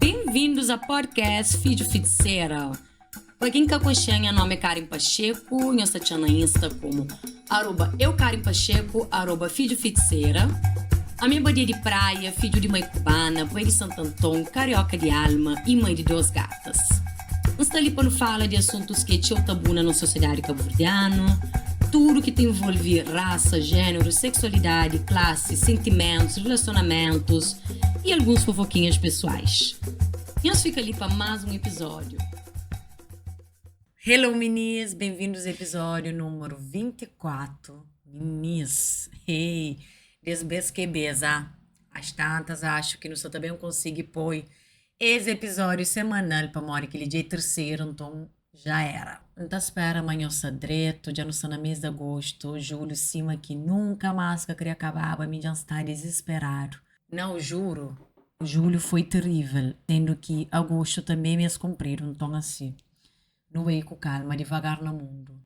Bem-vindos a podcast Fidju Fiticera. Pa quem ka conxe, nha nome é Karen Pacheco, nhos ta txan na Insta como arroba eu Karen Pacheco, arroba Fidju Fiticera. Ami é badia di praia, fidju di mãe cubana, pai di Santo Anton, carioca di alma e mãe di dos gatas. N sta li pa nu fala di asuntus ki é txeu tabu na nos sosiedadi kabuverdianu, tudu ki ta envolvi rasa, jéneru, seksualidadi, klasi, sentimentus, rilasionamentus i alguns fofokinhas pesoais. Nhos fika li pa más un epizódiu. Hello minis, benvindus a epizódiu númeru 24. Minis, hey, des bes ke bes, ah? As tantas axu ki nu sa ta ben konsigi poi Es episódiu semanal pamodi kel-li dja é terseru, nton já era. N ta spera ma nhos sta dretu, dja nu sta na mês di agostu, julhu sima ki nunka más ka kria kababa, mi dja N sta dizisperadu. Nau, juru, julhu foi terível, sendu ki agostu tanbê é mês kunpridu, nton asi, nu bai ku kalma, divagar na mundu.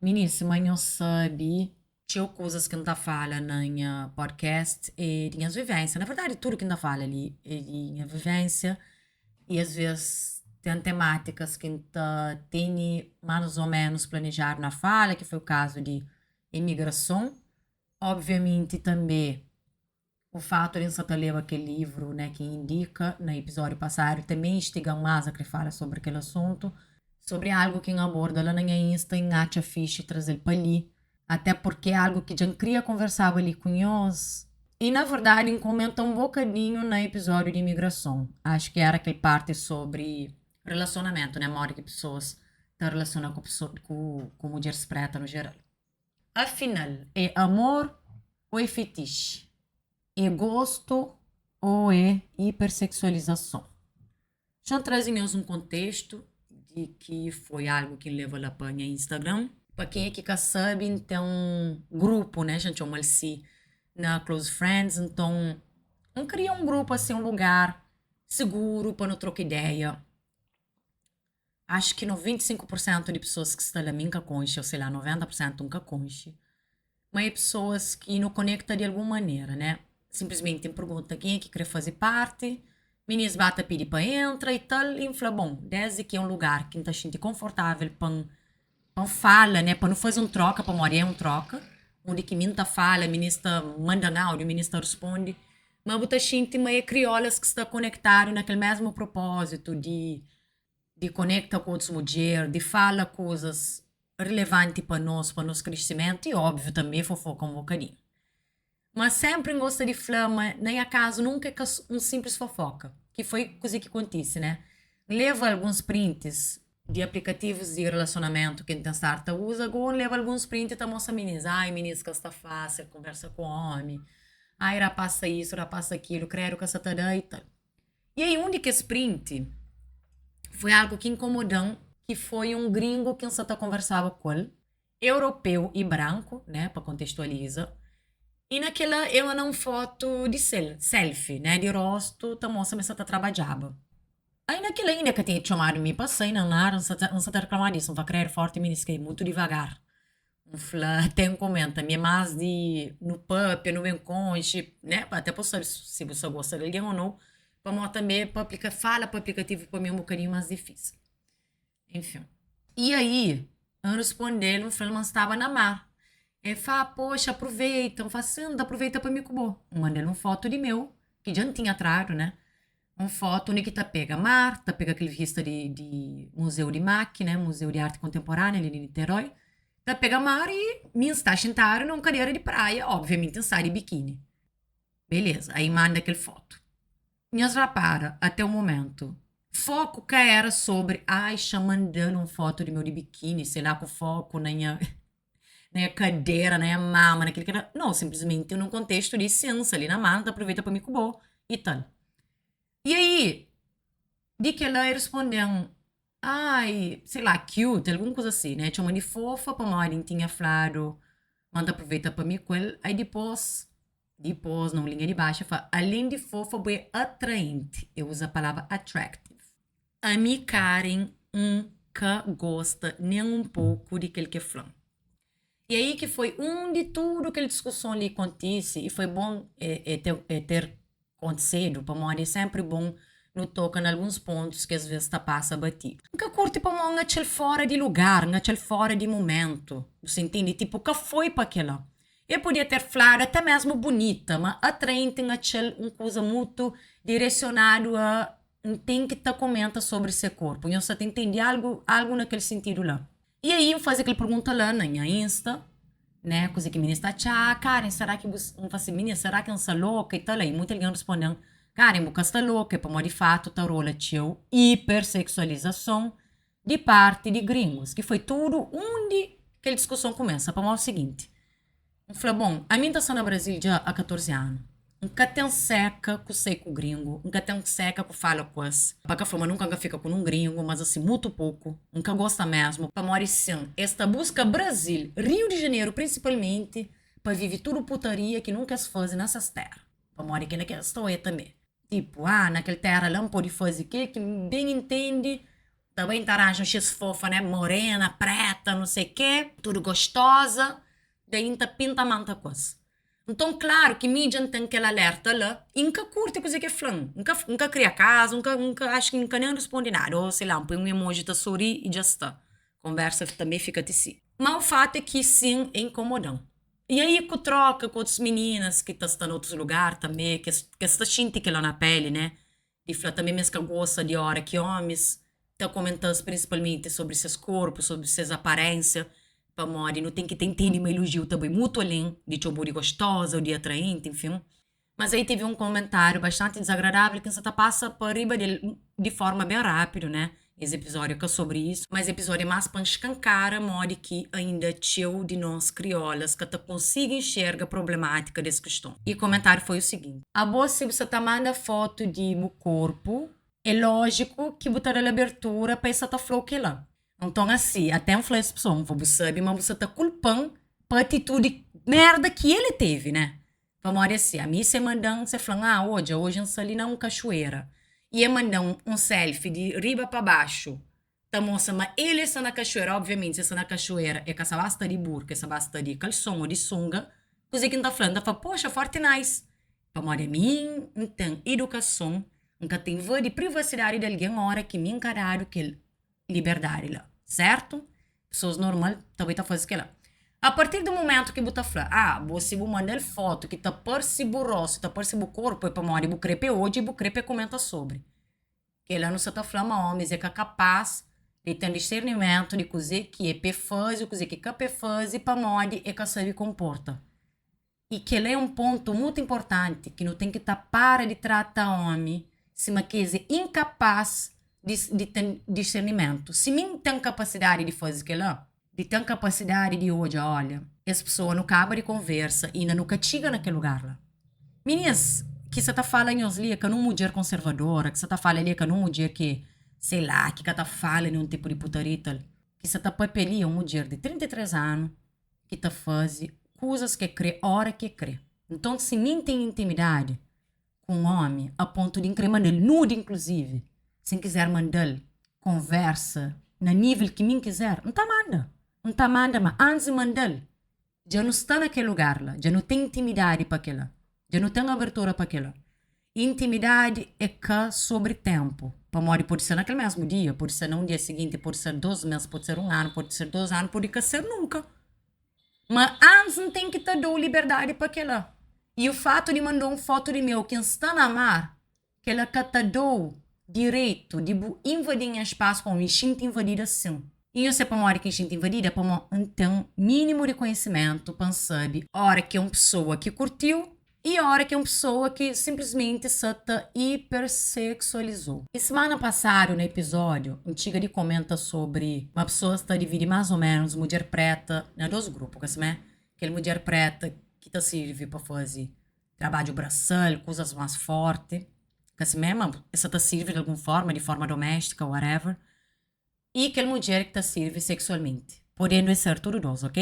Minis, sima nhos sabe, Txeu kuzas ki N ta fala na nha podcast é di nhas vivénsia. Na verdadi, tudu ki N ta fala li é di nha vivénsia i asvês ten temátikas ki N ta tene más ô ménus planejadu na fala, ki foi o kazu di imigrason. Obviamenti tanbê O fatu di N sa ta leba kel livru, né, ki N indika na episódiu pasadu tanbê instiga-m más a kre fala sobri kel asuntu. Sobri algu ki N aborda la na nha Insta i N atxa fixi traze-l pa li, até purkê é algu ki dja N kria konversaba li ku nhos. I na verdadi N komenta un bokadinhu na episódiu di imigrason, axu ki éra kel parti sobri relasionamentu, né, modi ki pesoas ta relasiona ku ku mudjeris preta nu jeral. Afinal, é amor ô é fetixi? É gostu ô é hipersexualizason? Xa N traze nhos un kontestu di ki foi algu ki N leba la pa nha Instagram. Pa kenha ki ka sabe, N ten un grupu, né, xa N txoma-l si, na Close Friends. Nton, N kria un grupu asi, un lugar siguru pa nu troka ideia. Acho ki 95 por sentu di pesoas ki sta la mi N ka konxe, ou sei lá, 90 por sentu N ka konxe. Ma é pesoas ki nu konekta di algun manera, né? Sinplismenti N pergunta kenha ki kre faze parti, minis ba ta pidi pa entra i tal, i N fla, bon, desdi ki é un lugar ki N ta xinti konfortável pa N pa N fala, né? Pa nu faze un troka, pamodi é un troka, undi ki mi N ta fala, minis ta manda-m áudiu, minis ta responde, ma bu ta xinti ma é kriolas ki sta konektadu na kel mesmu propózitu di di konekta ku otus mudjer, di fala kuzas rilevanti pa nos, pa nos krisimentu i óbviu tanbê fofoka un bokadinhu. Ma sénpri N gosta di fla ma na nha kazu nunka é ka un sinplis fofoka, ki foi kuzê ki kontise, né? N leva alguns printis di aplikativus di relasionamentu ki N ten stadu ta uza, gó N leva alguns printi ta mostra minis, ai minis ka sta fásil konversa ku ómi, ai rapás sta isu, rapás sta kilu, kredu ka sa ta da i tal. E aí un di kes print foi algu ki inkomoda-m, ki foi un gringu ki N sa ta konversaba ku el, europeu i branku, né, pa kontestualiza, i na kela el manda un fotu di sel, selfie, né, di rostu ta mostra ma el sa ta trabadjaba. Aí na kela inda ka tinha txomadu mi pa sai na nada, N sa ta N sa ta reklama disu, N fla kredu forti mi diskei mutu divagar. N fla, até N komenta, mi é más di nu papia, nu ben konxe, né? Até pa bu sabe si bu sta gosta di algen ô nau, pamodi tanbe pa aplika, fala pa aplikativu pa mi é un bokadinhu más difísil. Enfin. I aí, N responde-l, N fla-l ma N staba na mar. El fla, poxa, aproveita. N fla, sin, N ta aproveita pa mi ku bo. N manda-l un fotu di meu, ki dja N tinha tradu, né? Un fotu undi ki ta pega mar, ta pega kel vista di di muzeu di MAC, né, Muzeu di Arte Kontemporânea li di Niterói, ta pega mar i mi N sta xintadu na un kadera di praia, obviamenti N sta di bikini. Beleza, aí manda kel fotu. Nhos rapara, até o momentu, foku ka era sobri ai xa manda-l un fotu di meu di bikini, sei lá ku foku na nha na nha kadera, na nha mama, na kel ki era. Nau, sinplismenti nun kontestu di sin, sta li na mar, N ta aproveita pa mi ku bo i tal. I aí, di kel-la el responde-m, ai, sei lá, cute, algun kuza asi, né? Txoma-m di fofa pamodi N tinha fladu ma N ta aproveita pa mi ku el. Aí dipôs, dipôs, na un linha di baxu, el fla, alén di fofa, bo é atraenti. El uza palavra attractive. Ami Karen N ka gosta nen un poku di kel ke fla-m. E aí ki foi undi tudu kel diskuson li kontise i foi bon e ter kontisedu pamodi é senpri bon Nu toka na alguns pontus ki as ves ta pasa batidu. N ka kurti pamodi N atxa-l fora di lugar, N atxa-l fora di mumentu. Bu sa intende? Tipu, ka foi pa kela. El podia ter fladu até mesmu bunita, ma atraenti N atxa-l un kuza mutu diresionadu a N ten ki ta komenta sobri se korpu. Nhos sa ta intende algu, algu na kel sintidu la. E aí N faze kel pergunta la na nha Insta, né, kuze ki minis ta atxa, Karen, será ki bu, N fla si, minis, será ki N sta loka i tal? Aí muita algen responde-m, Karen, bu ka sta loka, é pamodi fatu ta rola txeu hipersexualizason di parti di gringus, ki foi tudu undi kel diskuson kumesa, pamodi siginti, N fla, bon, ami N ta sta na Brazil dja a 14 anu. N ka ten seka ku sai ku gringu, N ka ten seka ku fala ku es. Pa ka fla ma nunka N ka fika ku nun gringu, mas asi mutu poku. N ka gosta mesmu, pamodi sin, es ta buska Brazil, Riu di Janeru prinsipalmenti, pa vivi tudu putaria ki nunka es faze na ses tera. Pamodi kela ki es ta oia tanbe. Tipu, ah, na kel tera la N pode faze kel ki N ben intende, ta bai N ta ranja un xis fofa, né, morena, preta, no sei ke, tudu gostoza, daí N ta pinta manta ku es. Nton, klaru ki mi dja N ten kel alerta la i N ka kurti kuzê ki el fla-m. N ka N ka kria kazu, N ka N ka acho ki N ka nen responde nada ô sei la, N poi un emoji ta sori i dja sta. Konversa tanbê fika ti si. Má o fatu é ki sin, é inkomoda-m. I aí ku troka ku otus mininas ki ta sta na otus lugar tanbê, ki es ki es ta xinti kel-la na péli, né? Di fla tanbê ma es ka gosta di óra ki ómis ta komenta-s prinsipalmenti sobri ses korpu, sobri ses aparénsia, pamodi nu ten ki ta intende ma ilujiu ta bai mutu alén di txobu di gostoza ô di atraenti, enfin. Mas aí tevi un komentáriu bastanti dizagradável ki N sa ta pasa pa riba del di forma ben rápidu, né? Es epizódiu é ka sobri isu, mas epizódiu é más pa N skankara modi ki ainda txeu di nos kriolas ka ta konsigi nxerga problemátika des kiston. I komentáriu foi u siginti. Abo si bu sa ta manda fotu di bu korpu, é lójiku ki bu ta da-l abertura pa el sa ta fla-u kel-la. Nton asi, até N fla es pesoa, N fla, bu sabe ma bu sa ta kulpa-m pa atitudi merda ki el tevi, né? Pamodi asi, ami si e manda-m, si e fla-m, ah, odja, oji N sta li na un kaxuera, i e manda-m un selfie di riba pa baxu, ta mostra ma el e sta na kaxuera, obviamenti si e sta na kaxuera e ka sta ba sta di burka, e sta ba sta di kalson o di sunga, kuze ki N ta fla? N ta fla, poxa, forti nice! Pamodi ami N ten idukason, N ka ta invadi privasidadi di algen ora ki mi N ka dadu kel liberdadi la, sertu? Pesoas normal ta bai ta faze kela. A partir di mumentu ki bu ta fla, ah, bo si bu manda-l fotu ki ta parse bu rostu, ta parse bu korpu, é pamodi bu kre pa e odja i bu kre pa e kumenta sobri. Kela nu sa ta fla ma omis é ka kapás di ten discernimentu di kuze ki é pa e faze, kuze ki ka pa e faze, pamodi e ka sabe konporta. I kel-la é un pontu mutu inportanti ki nu ten ki ta para di trata ómi sima ki es é inkapás di di ten discernimentu. Si mi N ten kapasidadi di faze kel-la, di ten kapasidadi di odja, olha, es pesoa nu kaba di konversa inda nu ka txiga na kel lugar la. Minis, ki sa ta fala nhos li é ka nun mudjer konservadora, ki sa ta fala li é ka nun mudjer ki, sei la, ki ka ta fala ninhun tipu di putaria i tal. Ki sa ta papia li é un mudjer di 33 anu ki ta faze kuzas ki e kre óra ki e kre. Nton, si mi N ten intimidadi ku un ómi a pontu di N kre manda-l nude inkluzivi, si N kizer manda-l konversa na nível ki mi N kizer, N ta manda. N ta manda, ma antis di manda-l, dja nu sta na kel lugar la, dja nu ten intimidadi pa kel-la, dja nu ten abertura pa kel-la. Intimidadi é ka sobri ténpu, pamodi pode ser na kel mésmu dia, pode ser na un dia siginti, pode ser dôs mês, pode ser un anu, pode ser dôs anu, pode ka ser nunka. Ma antis N ten ki ta da-u liberdadi pa kel-la. I o fatu di manda-u un fotu di meu ki N sta na mar, kel-la ka ta da-u direitu di bu invadi nha spasu pamodi N xinti invadida sin. I nhos sabe pamodi ki N xinti invadida? Pamodi N ten mínimu di konhisimentu pa N sabe óra ki é un pesoa ki kurti-u I ora ki un pesoa ki sinplismenti sa ta iperseksualizou. I simana pasadu na episódiu N txiga di komenta sobri ma pesoas ta dividi más o ménus mudjer preta na dos grupu, ka simé? Kel mudjer preta ki ta sirvi pa faze trabadju brasal, kuzas más forti, ka simé? Ma es sa ta sirvi di algun forma, di forma doméstika, whatever. I kel mudjer ki ta sirvi seksualmenti, podendu es ser tudu dos, ok?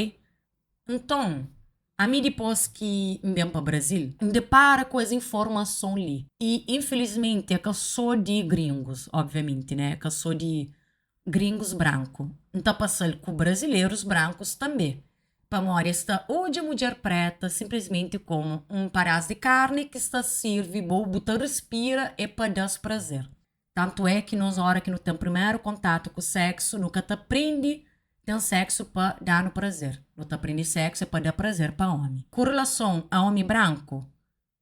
Nton, ami dipôs ki N ben pa Brazil, N depara ku es informason li. I infilismenti é ka sô di gringus, obviamenti, né? É ka sô di gringus branku. N ta pasa-l ku brazilerus brankus tanbê. Pamodi es ta odja mudjer préta sinplismenti komu un padás di karni ki sta sirvi bo, bu ta respira é pa da-s prazer. Tantu é ki nos óra ki nu ten primeru kontatu ku seksu, nu ka ta prende ten seksu pa da-nu prazer. Nu ta prende seksu é pa da prazer pa ómi. Ku relason a ómi branku,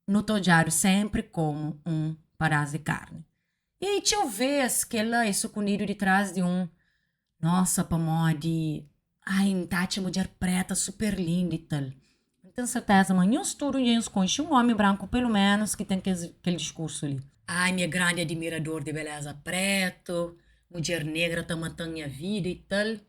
nu ta odjadu sénpri komu un padás di karni. I txeu vês kel-la é sukundidu di trás di un Nossa, pamodi ai, N ta atxa mudjer préta super linda i tal. N ten sertéza ma nhos tudu dja nhos konxe un ómi branku pelu ménus ki ten kes kel diskursu li. Ai, mi é grandi adimirador di beléza prétu, mudjer negra ta mata-m nha vida i tal.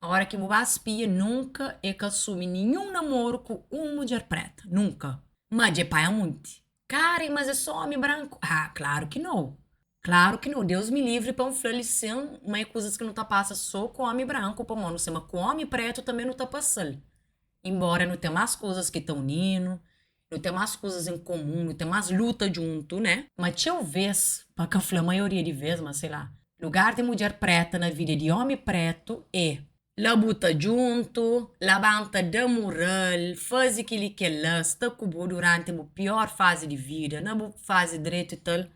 Óra ki bu ba spia, nunka e ka asumi ninhun namoru ku un mudjer préta. Nunka. Ma dja e panha munti. Karen, mas é sô ómi branku? Ah, klaru ki nau. Klaru ki nau. Deus mi livri pa N fla li sin ma é kuzas ki nu ta pasa sô ku ómi branku, pamodi nu sima ku ómi prétu tanbê nu ta pasa-l. Inbóra nu ten más kuzas ki ta uni-nu, nu ten más kuzas en komun, nu ten más luta djuntu, né? Ma txeu vês, pa ka fla maioria di vês, ma sei lá, lugar di mudjer préta na vida di ómi prétu é labuta djuntu, labanta da mural, faze kel-li kel-la, sta ku bo duranti bu piór fazi di vida, na bu fazi dretu i tal.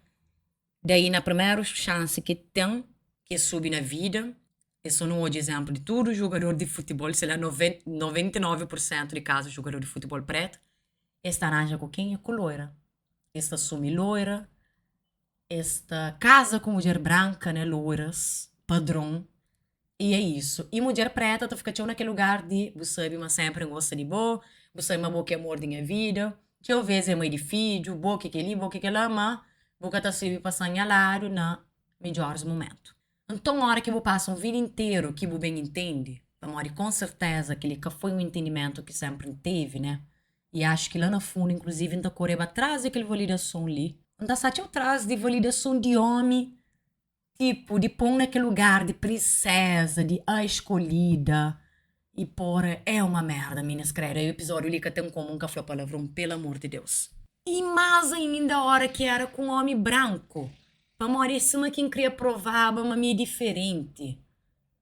Daí na primeru xansi ki ten ki es subi na vida, es so nu odja izénplu di tudu jugador di futibol, sei la, 99 pur sentu di kazu jugador di futibol pretu, es ta ranja ku kenha? Ku loira. Es ta sumi loira, es ta kaza ku mudjer branka, né, loiras, padron, i é isu. I mudjer preta ta fika txeu na kel lugar di bu sabe ma sénpri N gosta di bo, bu sabe ma bo ki é amor di nha vida. Txeu ves é mai di fidju, bo ki kel-li, bo ki kel-la, má bu ka ta sirbi pa sta nha ladu na midjóris momentu. Nton, óra ki bu pasa un vida interu ki bu ben intende, pamodi konsertéza kel-li ka foi un intendimentu ki sénpri N tevi, né? I axu ki la na fundu, inkluzivi, N ta koreba tras di kel validason li. N ta sta txeu tras di validason di ómi, tipu, di pô-m na kel lugar di prinséza, di a escolhida. I pora, é uma merda, minis kredu, e episódiu li ka ten komu N ka fla palavron, pelo amor di Deus. I más ainda óra ki éra ku un ómi branku, pamodi é sima ki N kria provaba ma mi é diferenti,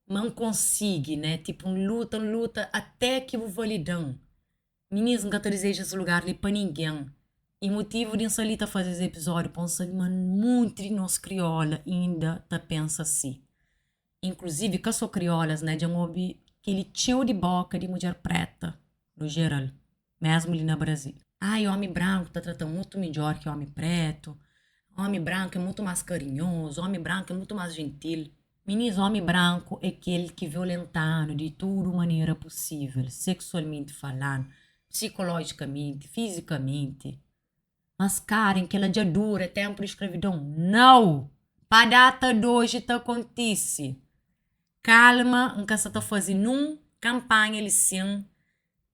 ma N konsigi, né? Tipu, N luta, N luta até ki bu valida-m. Minis N ka ta dizeja es lugar li pa ningen i motivu di N sta li ta faze es episódiu pa N sabe ma munti di nos kriola inda ta pensa si. Inkluzivi ka so kriolas né dja N obi keli txeu di boka di mudjer preta no jeral mesmu li na Brazil. Ai omi branku ta trata mutu midjor ki omi pretu, omi branku é mutu mas karinhozu, omi branku é mutu mas jentil. Minis omi branku é kel ki violentanu di tudu manera pusível, seksualmenti falandu, psikolojikamenti, fizikamenti. Mas Karen, kela dja dura, é tenpu di skravidon. Nau! Pa data d'oji ta kontise. Kalma, N ka sa ta faze nun kanpanha li sin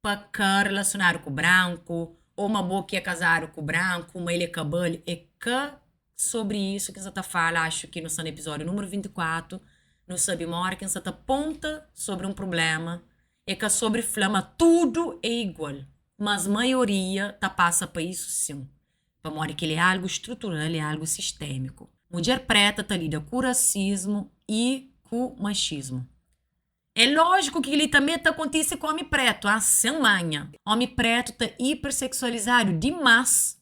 pa ka relasionadu ku branku, ô ma bo ki é kazadu ku branku, ma el é ka bali. É ka sobri isu ki N sa ta fala. Axu ki nu sta na episódiu númeru 24, nu sabe ma óra ki N sa ta ponta sobri un prubléma, é ka sobri fla ma tudu é igual, mas maioria ta pasa pa isu sin, pamodi kel-li é algu strutural, é algu sistémiku. Mudjer préta ta lida ku rasismu i ku maxismu. É lójiku ki kel-li tanbê ta kontise ku ómi prétu. Ah, sen manha! Ómi prétu ta iperseksualizadu dimás,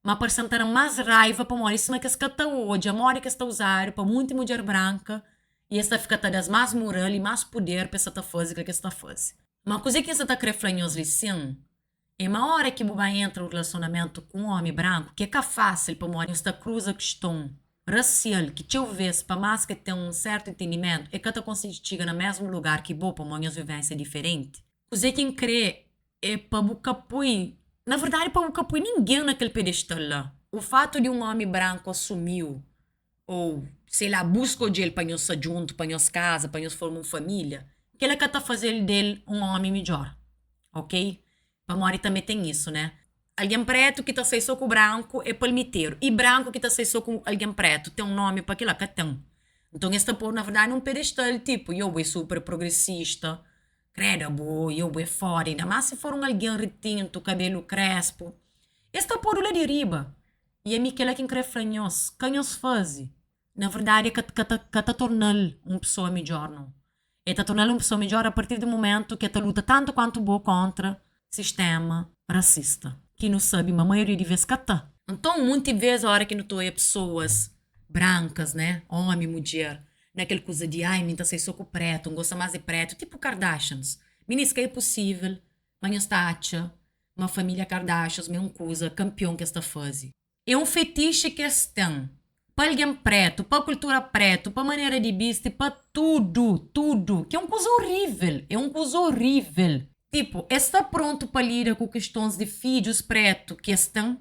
má parse-m ta da más raiva pamodi sima ki es ka ta odja modi ki es ta uzadu pa monti mudjer branka i es ta fika ta da-s más mural i más puder pa es sa ta faze kel ki es ta faze. Má kuzê ki N sa ta krê fla nhos li sin, é ma óra ki bu ba entra un rilasionamentu ku un ómi branku, ki é ka fásil pamodi nhos ta kruza kiston rasial ki txeu vês pa más ki ten un sértu intendimentu é ka ta konsigi txiga na mésmu lugar ki bo pamodi nhos vivénsia é diferenti. Kuzê ki N krê é pa bu ka poi, na verdadi pa bu ka poi ningen na kel pedestal la. O fatu di un ómi branku asumi-u ô sei la buska odja-l pa nhos sta djuntu, pa nhos kaza, pa nhos forma un família, kel-la ka ta faze-l del un ómi midjór, ok? Pamodi tanbê ten isu, né? Algen prétu ki ta sai sô ku branku é palmiteru i branku ki ta sai sô ku algen prétu ten un nómi pa kel-la? Ka ten. Nton es ta pô-u na verdadi nun pedestal, tipu, yo bo é super progresista, kredu abo, yo bo é foda, inda más si for un algen ritintu, kabelu krespu, es ta podu la di riba. I ami kel-la ki N krê fla nhos, ka nhos faze. Na verdadi, ka ka ta ka ta torna-l un pesoa midjór, nau. El ta torna-l un pesoa midjór apartir di mumentu ki el ta luta tantu kuantu bo kóntra sistéma rasista, ki nu sabe ma maioria di vês ka ta. Nton, munti vês óra ki nu ta oia pesoas. Brankas, né? Ómi, mudjer. Na kel kuza di, ai, mi N ta sai sô ku prétu, N gosta más di prétu, tipu Kardashians. Minis, ka é pusível ma nhos ta atxa ma família Kardashians ma é un kuza kanpion ki es ta faze. É un fetixe ki es ten pa algen prétu, pa kultura prétu, pa manera di bisti, pa tudu, tudu, ki é un kuza orível, é un kuza orível. Tipu, es sta prontu pa lida ku kistons di fidjus prétu ki es ten?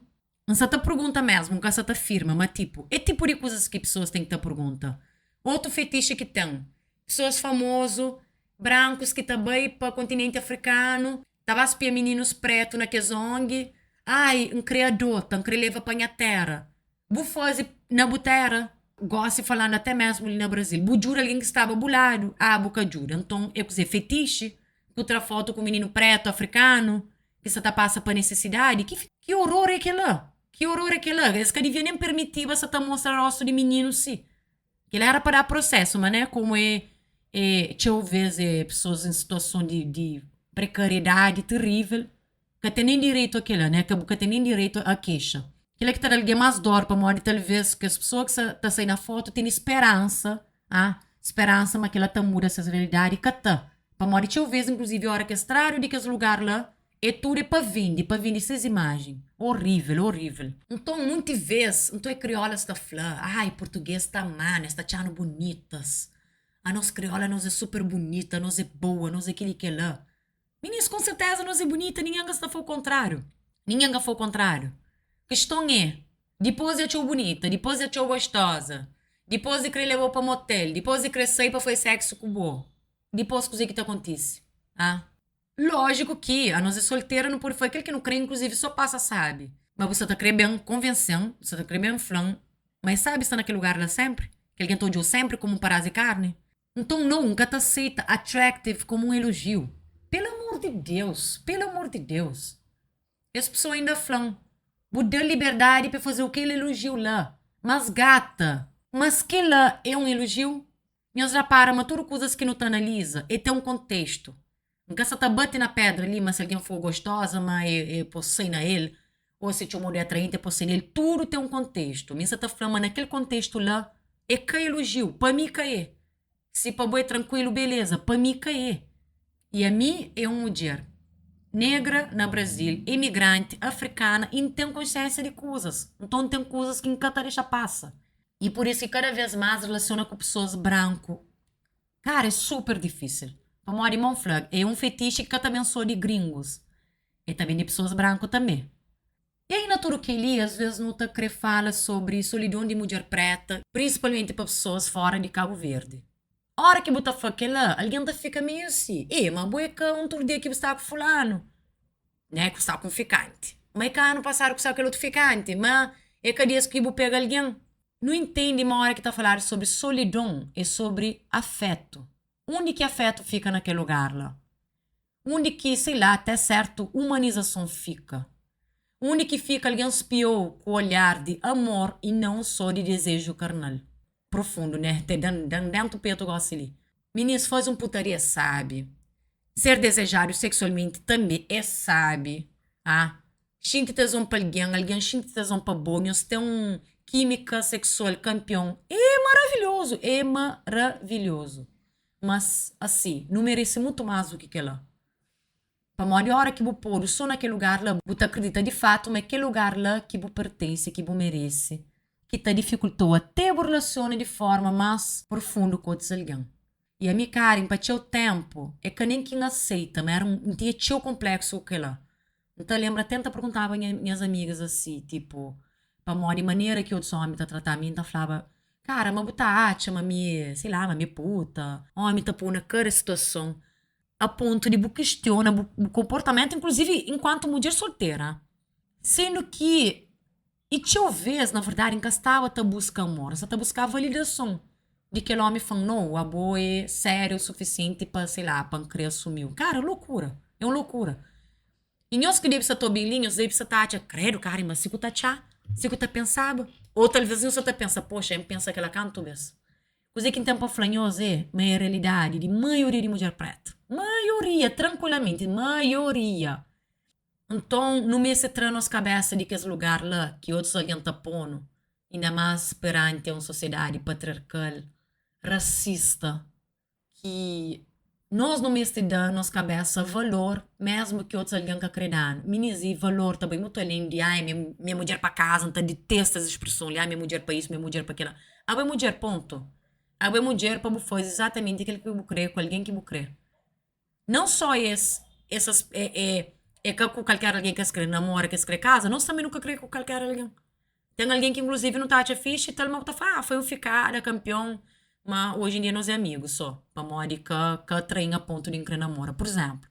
N sa ta pergunta mesmu, N ka sa ta afirma, ma tipu, é tipu di kuzas ki pesoas ten ki ta pergunta. Otu fetixe ki ten, pesoas famozu, brankus ki ta bai pa kontinenti afrikanu, Ta ba spia mininus pretu na kes ong Ai, N kre adota, N kre leva pa nha tera Bu faze na bu tera? Gosi falandu ate mesmu li na Brazil Bu djuda algen ki staba bu ladu? Ah, bu ka djuda Nton e kuze? Fetixe? Ku tra fotu ku mininu pretu afrikanu ki sa ta pasa pa nesesidadi? Ki ki oror e kela? Ki oror e kela? Es ka divia nen permitiba sa ta mostra rostu di mininu si Kel era pa da prosesu, ma né komu é é txeu vez é pesoas em situason di di prekariedadi terível ka ten nen direitu a kela né, ka bu ka ten nen direitu a kexa. Kila ki ta da algen más dor pamodi talvez kes pesoa ki sa ta sai na fotu tene speransa, ah, speransa ma kila ta muda ses realidadi, ka ta. Pamodi txeu vez inkluzivi ora ki es tradu di kes lugar la É tudu é pa vende, pa vende ses imajen. Horrível, horrível. Nton, munti vês, nton é kriólas ta fla, ai, português ta ama-nu, es ta atxa-nu bunitas. Anos krióla, anos é super bunita, anos é boa, anos é kel-li, kel-la. Minis, konsertéza nos é bunita, ningen ka sta fla o kontráriu. Ningen ka fla o kontráriu. Kiston é, dipôs di atxa-u bunita, dipôs di atxa-u gostoza, dipôs di krê leba-u pa motel, dipôs di krê sai pa fai séksu ku bo, dipôs kuzê ki ta kontise? Ah? Lójiku ki anos é soltera nu pode faze kel ki nu kre inkluzivi so pasa sabi. Ma bu sa ta kre ben konvense-m, bu sa ta kre ben fla-m ma é sabi sta na kel lugar la senpri? Ki algen ta odja-u senpri komu un padás di karni? Nton nau, N ka ta seita attractive komu un elojiu. Pelu amor di Deus, pelu amor di Deus. Es pesoa inda fla-m, Bu da-l liberdadi pa el faze-u kel elojiu la. Mas gata! Mas kel-la é un elojiu? Nhos rapara ma tudu kuzas ki nu ta analiza e ten un kontestu. N ka sa ta bate na pedra li ma si algen for gostoza ma e po sai na el o si txomou di atraenti e po sai na el. Tudu ten un kontestu. Mi N sa ta fla ma na kel kontestu la e ka elojiu. Pa mi ka e. Si pa bo e trankuilu beleza, pa mi ka e. I ami e un mudjer negra na Brazil, imigranti, afrikana i N ten konsiensia di kuzas. Nton ten kuzas ki N ka ta dexa pasa. I pur isu ki kada vês más relasiona ku pesoas branku, kara, é super difísil. Pamodi irmon fla, é un fetixi ki ka ta ben sô di gringus, é ta ben di pesoas branku tanbê. I aí na tudu kel-li, asvês nu ta krê fala sobri solidon di mudjer préta, prinsipalmenti pa pesoas fóra di Kabu Verdi. Óra ki bu ta fla kel-la, algen ta fika meiu si, Ê, ma bo é ka un tur dia ki bu sta ku fulanu? Né, ku sta ku un fikanti. Ma é ka anu pasadu ku sta ku kel otu fikanti? Ma é ka dias ki bu pega algen? Nu intende ma óra ki ta faladu sobri solidon é sobri afétu. Undi ki afétu fika na kel lugar la? Undi ki, sei lá, até sértu umanizason fika? Undi ki fika algen spia-u ku olhar di amor i nãu sô di dezeju karnal? Profundu, né? Te da-m da-m dentu petu gósi li. Minis, faze un putaria é sábi. Ser dezejadu seksualmenti tanbê é sábi. Ah, xinti teson pa algen, algen xinti teson pa bo, nhos ten un kímika seksual kanpion. É maravilhozu, é maravilhozu. Mas, asi, nu merese mutu más du ki kel-la. Pamodi óra ki bu podu sô na kel lugar la, bu ta kridita di fatu ma é kel lugar la ki bu pertense, ki bu merese, ki ta difikulta-u até bu relasiona di fórma más profundu ku otus algen. I ami, Karen, pa txeu ténpu, é ka nen ki N aseita, ma éra un, N tinha txeu konpléksu ku kel-la. N ta lenbra até N ta perguntaba nha, nhas amigas asi, tipu, pamodi manera ki otus ómi ta trata mi, N ta flaba, Kara, ma bu ta atxa ma mi é, sei lá, ma mi é puta? Ómi ta pô-u na kada situason. a pontu di bu kistiona bu bu konportamentu inkluzivi inkuantu mudjer soltera sendu ki i txeu vez na verdadi N ka staba ta buska amor N sta ta buskaba validason di kel omi fla-m nou abo é sériu o sufisienti pa sei la pa N kre asumiu kara lokura é un lokura i nhos ki debe sta ta obi-m li nhos debe sta ta atxa kredu kara ma si ku ta atxa si ku ta pensaba ou talvez nhos sta ta pensa poxa N pensa kela kantu bes. Kuzê ki N ten pa fla nhos é ma é realidadi di maioria di mudjer prétu. Maioria, trankuilamenti, maioria. Nton, nu meste tra nos kabésa di kes lugar la ki otus algen ta pô-nu. Inda más peranti a un sosiedadi patriarkal, rasista, ki nos nu meste da nos kabésa valor, mésmu ki otus algen ka krê da-nu. Minis, i valor ta bai mutu alén di ai, mi é mudjer pa kaza, N ta ditesta es spreson li, ai mi é mudjer pa isu, mi é mudjer pa kila. Abo é mudjer, pontu. Abo é mudjer pa bu faze izatamenti kel ki bu krê ku algen ki bu krê. Não só es, esas é, é, é ka ku kalker algen ki es krê namora, ki es krê kaza, nos tanbe nu ka krê ku kalker algen. Ten algen ki inkluzivi nu ta atxa fixi tal, ma bu ta fla, ah, foi un fikada, kanpion, ma oji en dia nos é amigu só, pamodi ka ka atrain a pontu di N krê namora, pur izénplu.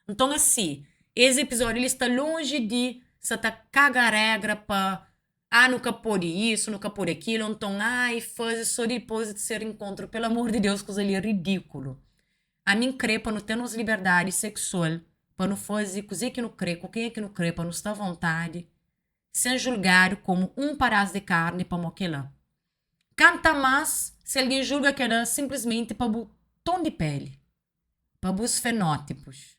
Nton asi, es epizódiu li sta lonji di sa ta kaga régra pa Ah nu ka pode isu, nu ka pode akilu, nton ai faze so dipos di terseru enkontru, pelo amor di Deus kuza li é ridikulu. Ami N kre pa nu ten nos liberdadi seksual, pa nu faze kuze ki nu kre, ku kenha ki nu kre, pa nu sta avontadi, sen julgadu komu un padas di karni pamo kela. Kanta mas si algen julga kela sinplismenti pa bu ton di peli, pa bus fenotipus.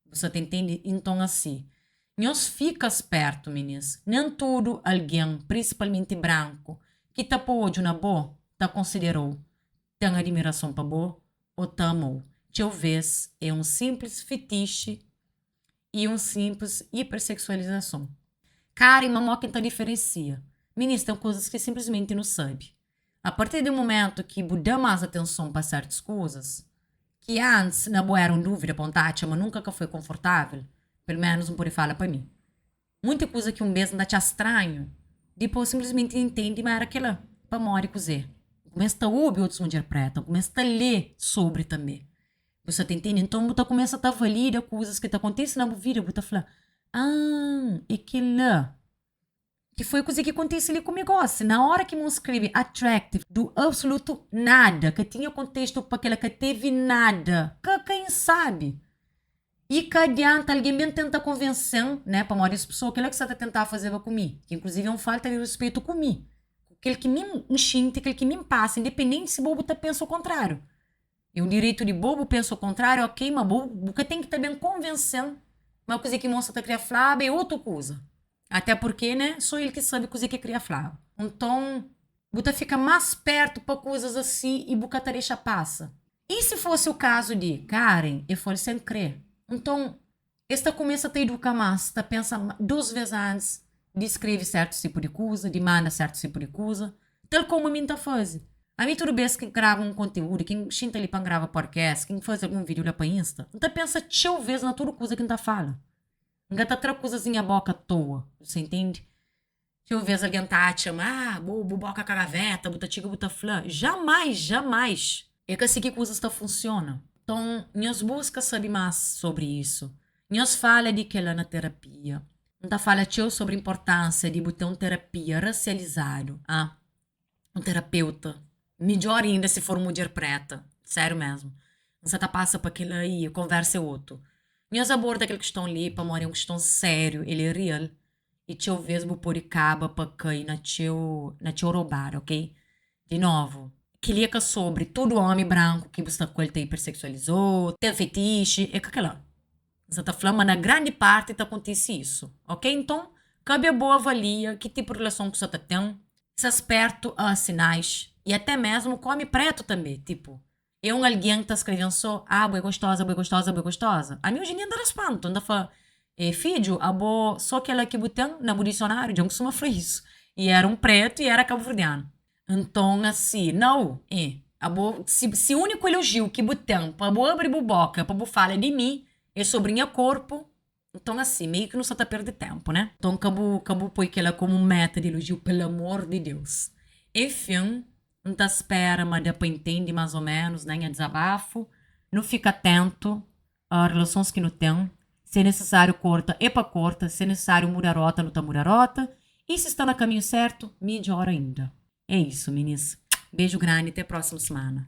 Bu sa ta intende? Inton asi, nhos fika spertu, minis. Nen tudu algen, prinsipalmenti branku, ki ta po odju na bo, ta konsidera-u, ten adimirason pa bo ô ta ama-u. Txeu vês é un sinplis fitixi i un sinplis iperseksualizason. Kara i mamó ki N ta diferensia. Minis, ten kuzas ki sinplismenti nu sabe. A partir di mumentu ki bu da más atenson pa sértus kuzas, ki antis na bo éra un dúvida pa un ta atxa ma nunka ka foi konfortável, peloménus N pode fala pa mi. Munti kuza ki un bês N ta atxa stranhu, dipôs sinplismenti N intende ma éra kel-la. Pamodi kuzê? N kumesa ta obi otus mudjer préta, N kumesa ta lé sobri tanbê. Bu sta ta intende? Nton bu ta kumesa ta valida kuzas ki ta kontise na bu vida, bu ta fla, Ah, é kel-la! Ki foi kuze ki kontise li ku mi gosi. Na ora ki mon skrebe attractive, do absoluto nada, ka tinha kontestu pa kela, ka tevi nada, ka ka in sabi. I ka adianta algen ben tenta konvensen, né, pamodi es pesoa kela ki sa ta tenta fazeba ku mi, ki inkluzivi é un falta di ruspetu ku mi, ku kel ki mi N xinti, kel ki mi N pasa, independenti si bo bu ta pensa o kontrariu. É un direitu di bo bu pensa o kontráriu, ok, ma bo bu ka ten ki ta ben konvense-m ma kuzê ki mosa ta kria flaba é otu kuza. Até purkê, né, sô el ki sabe kuzê ki el kria flaba. Nton, bu ta fika más pértu pa kuzas asi i bu ka ta dexa pasa. I si fosi u kazu di Karen, el fla-l sen krê. Nton, es ta kumesa ta iduka más, ta pensa dos vês antis di skrebe sértus tipu di kuza, di manda sértus tipu di kuza, tal komu ami N ta faze. Ami tudu bês ki N grava un konteúdu, ki N xinta li pa N grava podcast, ki N faze algun vídiu la pa Insta, N ta pensa txeu vês na tudu kuza ki N ta fala. N ka ta tra kuzas di nha bóka atoa, bu intende? Txeu vês algen ta atxa ma, ah, bo, bu bóka ka gaveta, bu ta txiga bu ta fla. Jamais, jamais! É ka si ki kuzas ta funsiona. Nton, nhos buska sabe más sobri isu. Nhos fala di kel-la na terapia. N ta fala txeu sobri inportánsia di bu ten un terapia rasializadu, ah, un terapeuta. Midjór inda si for mudjer préta. Sériu mésmu. N sa ta pasa pa kel-la i konversa é otu. Nhos aborda kel kiston li pamodi é un kiston sériu, el é rial. I txeu vês bu pode kaba pa kai na txeu na txeu robada, ok? Di novu, kel-li é ka sobri tudu ómi branku ki bu sta ku el ta iperseksualizou, ten fetixi, é ka kel-la. N sta ta fla ma na grandi parti ta kontise isu, ok? Nton, kabe bo avalia ki tipu di relason ku sta ta ten, sta spertu a sinais i até mésmu ku ómi prétu tanbê, tipu, É un algen ta skrebe-m sô, Ah, bo é gostoza, bo é gostoza, bo é gostoza. Ami oji en dia N ta da spantu, N ta fla, Eh, fidju, abo sô kel-la ki bu ten na bu disionáriu? Dja N kustuma fla isu. I éra un prétu i éra kabuverdianu. Nton, asi, nau, eh, abo, si, si úniku elojiu ki bu ten pa bu abri bu bóka pa bu fala di mi é sobri nha korpu, nton asi, meiu ki nu sta ta perde ténpu, né? Nton, ka bu, ka bu poi kel-la komu un méta di elojiu, pelamor di Deus. Enfin, N ta spera ma da pa intende más ô ménus na nha dizabafu. Nu fika atentu a relasons ki nu ten. Si é nisisáriu korta, é pa korta. Si é nisisáriu muda róta, nu ta muda róta. I si sta na kaminhu sértu, midjór ainda. É isu, minis. Beju grandi, te prósimu simana.